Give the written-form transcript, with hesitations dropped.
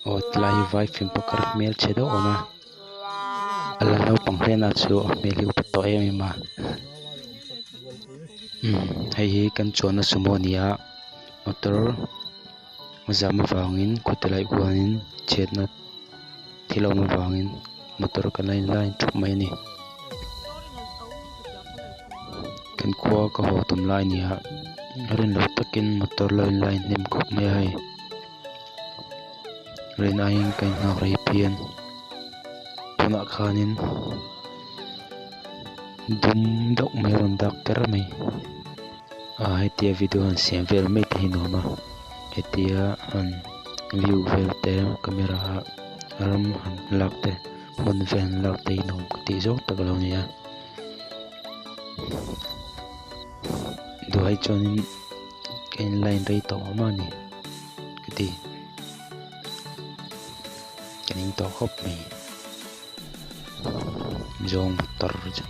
Aw tilai hi vai fing pakhat hmelchhe deuh a awm a a la naupang hle na chu a hmel hi a upa tawh em em a umm hei hi kan chuanna sumo a ni a motor a zam avangin khaw ti lai khuanin chhiatna thil a awm avangin motor kan la in line thup mai a ni kan khua ka haw tum lai a ni a rin loh takin motor lo in line hnem khawp mai a hei rin aiin ka inghak rei phian tunah khanin dum deuh mai a rawn dak kher mai ah hetia video han siam vel mai te hi nuam a hetia han view vel te camera ah ram han lak te hmun vel han lak te hi nuam ka tih zawng tak a lo ni a duhai chuanin ka in line rei tawh mah mah a ni ka ti ka ning tawh khawp mai zawng motor chu.